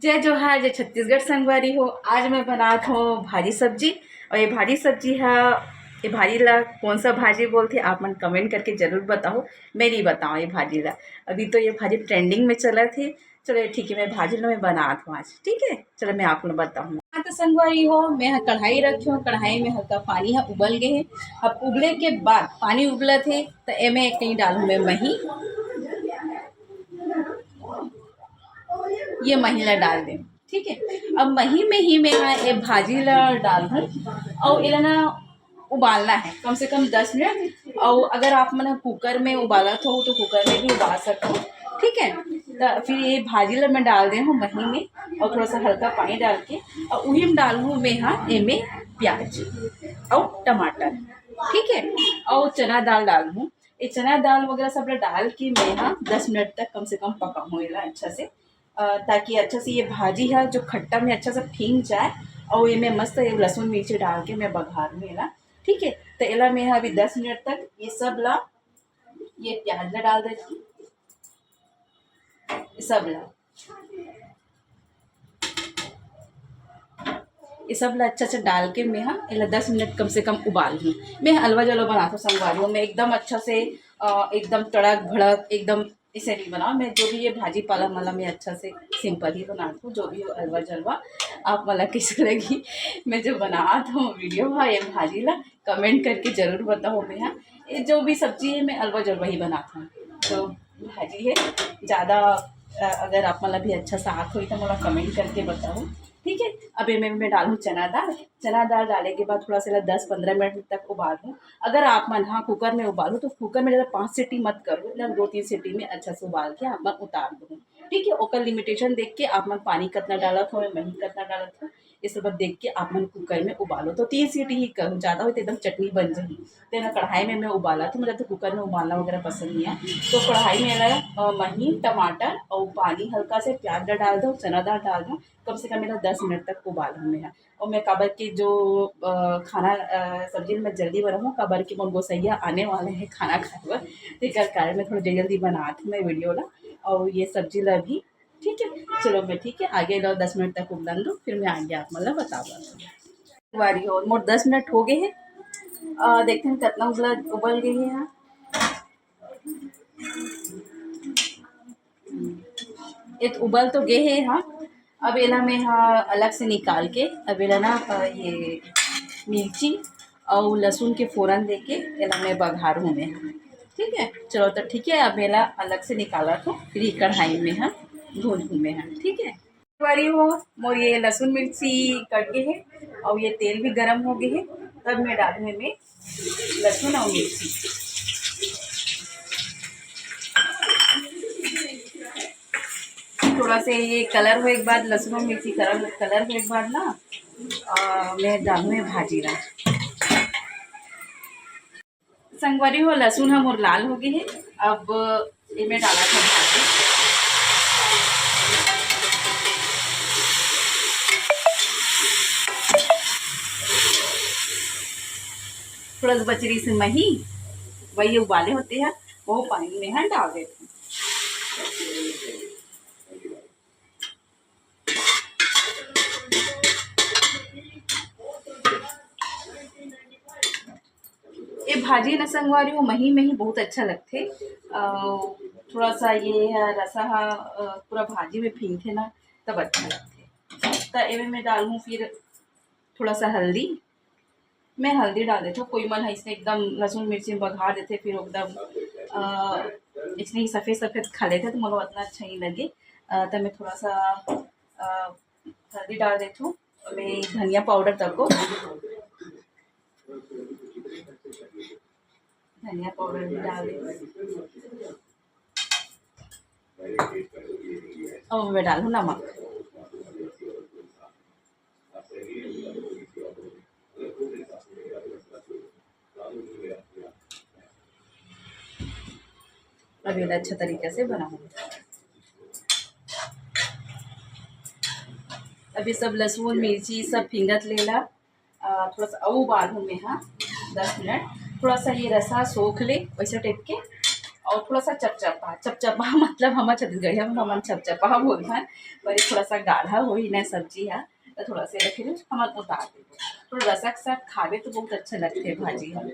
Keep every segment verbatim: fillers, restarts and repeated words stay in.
जय जोहार, जय छत्तीसगढ़ संगवारी हो। आज मैं बनात हूँ भाजी सब्जी, और ये भाजी सब्जी हा, ये भाजी ला कौन सा भाजी बोलथे, आप मन comment करके जरूर बताओ। मैं नहीं बताऊँ ये भाजी ला, अभी तो ये भाजी trending में चलत हे। चलो, ये ठीक है, मैं भाजी ला मैं बनात हूँ आज, ठीक है। चलो, मैं आप लोग बताऊँ। हाँ, तो संगवारी हो, मैं ह कढ़ाई रखी हूँ, कढ़ाई में हल्का पानी ह उबल गए है। अब उबले के बाद, पानी उबलत हे, तो एमे कहीं डालूँ मैं मही, ये मही ला डाल दें, ठीक है। अब मही में ही मैं हा ये भाजी ला डाल दूँ, और एला ना उबालना है कम से कम दस मिनट। और अगर आप मन कुकर में उबालत हो तो कुकर में भी उबाल सकते हो, ठीक है। तो फिर ये भाजी ला मैं डाल दे हूँ मही में, और थोड़ा सा हल्का पानी डाल के, और उही में डाल हूँ मैं हा एमे प्याज और टमाटर, ठीक है, और चना दाल डाल हूँ। ये चना दाल वगैरह सब ला डाल के मैं हा दस मिनट तक कम से कम पकाऊँ एला अच्छा से, अ, ताकि अच्छा से ये भाजी है जो खट्टा में अच्छा से फींग जाए, और ये मैं मस्त ये लहसुन मिर्ची डाल के मैं बघार में एला, ठीक है। तो एला मैं अभी दस मिनट तक ये सब ला, ये प्याज ला डाल देती हूँ, ये सब ला, ये सब ला अच्छा से डाल के मैं हा एला दस मिनट कम से कम उबाल लूँ। मैं हलवा जलवा बनाता हूँ संगवारी हो, मैं एकदम अच्छा से, अ, एकदम तड़क भड़क एकदम इसे नहीं बनाओ। मैं जो भी ये भाजी पाला मला मैं अच्छा से simple ही बनाती हूँ, जो भी हो हलवा जलवा आप मला कैसे लगी। मैं जो बनात हूँ वीडियो हा ये भाजी ला comment करके जरूर बताओ। मैं हा ये जो भी सब्जी है मैं हलवा जलवा ही बनात हूँ। तो भाजी है ज़्यादा, अ, अगर आप मन ला भी अच्छा साग होई तो मोला comment करके बताओ, ठीक है। अब एमे मैं डालूँ चना दाल। चना दाल डाले के बाद थोड़ा सा दस पंद्रह मिनट तक उबाल लूँ। अगर आप मन हा कुकर में उबालो तो कुकर में ज़्यादा पाँच सीटी मत करो, एला दो तीन सीटी में अच्छा से उबाल के आप मन उतार दो, ठीक है। ओकर limitation देख के आप मन पानी कितना डालत हो, मही कितना डालत हो, ये सब देख के आप मन कुकर में उबालो। तो तीन सीटी ही करूँ, ज़्यादा होई तो एकदम चटनी बन जाही। तो ना कढ़ाई में मैं उबालत हूँ, मुझे तो कुकर में उबालना वगैरह पसंद नहीं है। तो कढ़ाई में ना, अ, मही, टमाटर और पानी हल्का से, प्याज ला डाल दो, चना दाल डाल दो, कम से कम मेरा दस मिनट तक उबाल हूँ मैं। और मैं काबर के जो, अ, खाना, अ, सब्जी मैं जल्दी बनाऊँ, काबर के मोर गोसैया आने वाले हैं खाना खाए बर, तेकर कारण मैं थोड़ा जल्दी जल्दी बनात हूँ मैं वीडियो ला। और ये सब्जी ला भी, ठीक है, चलो मैं, ठीक है, आगे लो दस मिनट तक उबलन दो, फिर मैं आगे आप मन ला बतावत हूँ। बारी हो, मोर दस मिनट हो गए हैं। अ, देखते हैं कितना उबला, उबल गए हैं यहाँ। ये तो उबल तो गए है। हाँ, अब एला मैं हा अलग से निकाल के अब एला ना, अ, ये मिर्ची और लहसुन के फोरन दे के एला मैं बघार हूँ मैं, ठीक है। चलो तो ठीक है, अब एला अलग से निकालत हूँ, फिर ये कढ़ाई में हा भून हूँ मैं हा, ठीक है। बारी हो, मोर ये लहसुन मिर्ची कट गए है और ये तेल भी गरम हो गए है। तब मैं डालूँ एमे लहसुन और मिर्ची। थोड़ा से ये कलर होए के बाद, लहसुन और मिर्ची कलर, कलर होए के बाद ना, अ, मैं डालूँ ये भाजी ला। संगवारी हो, लहसुन ह मोर लाल हो गए है। अब एमे डालत हव भाजी। थोड़ा सा बचरी से मही, वही उबाले होते हैं, वो पानी में हम डाल देते हैं। ये भाजी न संगवारी हो, मही मही बहुत अच्छा लगथे। अ, थोड़ा सा ये ह रसा ह, अ, पूरा भाजी में फींगथे ना, तब अच्छा लगथे। त एमे मैं डालहूँ फिर थोड़ा सा हल्दी। मैं हल्दी डाल देथव, कोई मन ह इसने एकदम लहसुन मिर्ची में बघार देथे, फिर एकदम, अ, इसने ही सफेद सफेद खा लेथे, तो मोला उतना अच्छा नहीं लगे। अ, त मैं थोड़ा सा, अ, हल्दी डाल देथव, मैं धनिया पाउडर तको, धनिया पाउडर भी डाल देथव, और मैं डालूँ नमक। अब एला अच्छा तरीका से बनाहूँ। अब ये सब लहसुन, मिर्ची सब फिंगत लेला, अ, थोड़ा सा अउ उबालहूँ मैं, हाँ, दस मिनट, थोड़ा सा ये रसा सोख ले वैसे टाइप के, अउ थोड़ा सा चपचपा, चपचपा मतलब हमर छत्तीसगढ़िया में हमन चपचपा बोलथन, पर ये थोड़ा सा गाढ़ा होही ना सब्जी ह, तो थोड़ा सा एला फिर हमन उतार देबो। थोड़ा रसा के साथ खाबे तो बहुत अच्छा लगथे भाजी ह।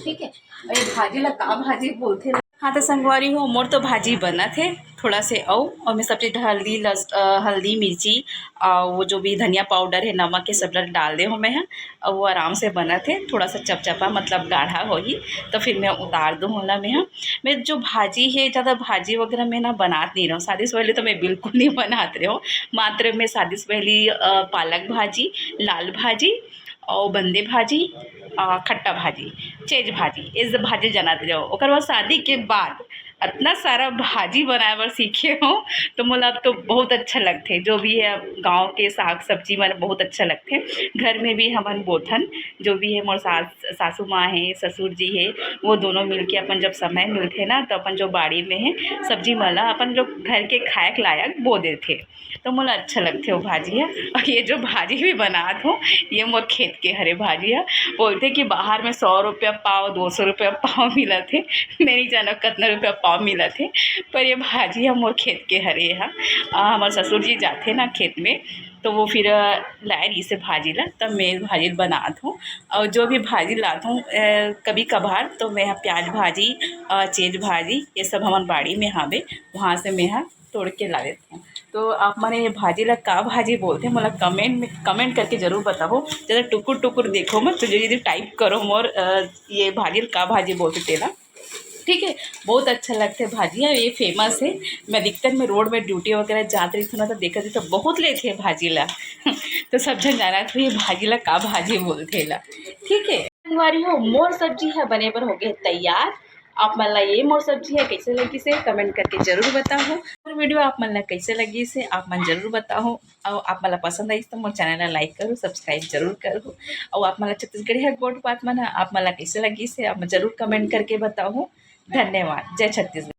ठीक है, अउ ये भाजी ला का भाजी बोलथे? हाँ तो संगवारी हो, मोर तो भाजी बनत हे थोड़ा से अउ, अउ मैं सब चीज हल्दी, लस-, अ, हल्दी, मिर्ची, अउ वो जो भी धनिया पाउडर हे, नमक हे, सब ला डाल दे हो मैं ह। अउ वो आराम से बनत हे, थोड़ा सा चपचपा मतलब गाढ़ा होही, तो फिर मैं उतार दूँ ओला मैं ह। मैं जो भाजी हे, ज़्यादा भाजी वगैरह मैं ना बनात नहीं रहूँ, शादी से पहले तो मैं बिल्कुल नहीं बनात रहूँ। मात्र मैं शादी से पहले, अ, पालक भाजी, लाल भाजी अउ बंदे भाजी, अ, खट्टा भाजी, चेज भाजी, ये सब भाजी जानत रहूँ। ओकर बाद शादी के बाद अतना सारा भाजी बनाए बर सीखे हो, तो मोला अब तो बहुत अच्छा लगथे। जो भी है गाँव के साग सब्जी मन बहुत अच्छा लगथे। घर में भी हमन बोथन, जो भी है मोर सास, सासू माँ है, ससुर जी है, वो दोनों मिलके अपन जब समय मिलथे ना, तो अपन जो बाड़ी में है सब्जी मन ला अपन जो घर के खाए के लायक बो देथे। तो मोला अच्छा लगथे वो भाजी ह। अउ ये जो भाजी भी बनात हो, ये मोर खेत के हरे भाजी ह। बोलथे कि बाहर में सौ रुपया पाव, दो सौ रुपया पाव मिलत हे, मैं नहीं जानव कतना रुपया पाव मिलत हे, पर ये भाजी ह मोर खेत के हरे ह। अ, हमर ससुर जी जाथे ना खेत में, तो वो फिर, अ, लाए रहिस हे भाजी ला, तब मैं भाजी बनात हूँ। और जो भी भाजी लात हूँ, अ, कभी कभार, तो मैं ह प्याज भाजी, अ, चेज भाजी, ये सब हमर बाड़ी में हावे, वहाँ से मैं ह तोड़ के ला देत हूँ। तो आप मन ये भाजी ला का भाजी बोलथे, मोला comment में, comment करके जरूर बताओ। ज़्यादा टुकुर टुकुर देखो मत, तो जल्दी type करो मोर, अ, ये भाजी ला का भाजी बोलथे तेला। ठीक है, बहुत अच्छा लगथे भाजी ह, ये famous है। मैं अधिकतर मैं road में duty वगैरह जात रहिथों ना, तो देखत रहिथों, बहुत लेथे भाजी ला। तो सब झन जानत हो ये भाजी ला का भाजी बोलथे ला। ठीक है संगवारी हो, मोर सब्जी ह बने बर हो गए तैयार। आप मन ला ये मोर सब्जी ह कैसे लगिस हे, comment करके जरूर बताओ। और video आप मन ला कैसे लगिस हे, आप मन जरूर बताओ। अउ आप मन ला पसंद आइस तो मोर channel ला like करो, subscribe जरूर करो। अउ आप मन ला छत्तीसगढ़िया गोठ बात मन ह आप मन ला कैसे लगिस हे, आप मन जरूर comment करके बताओ। धन्यवाद। जय छत्तीसगढ़।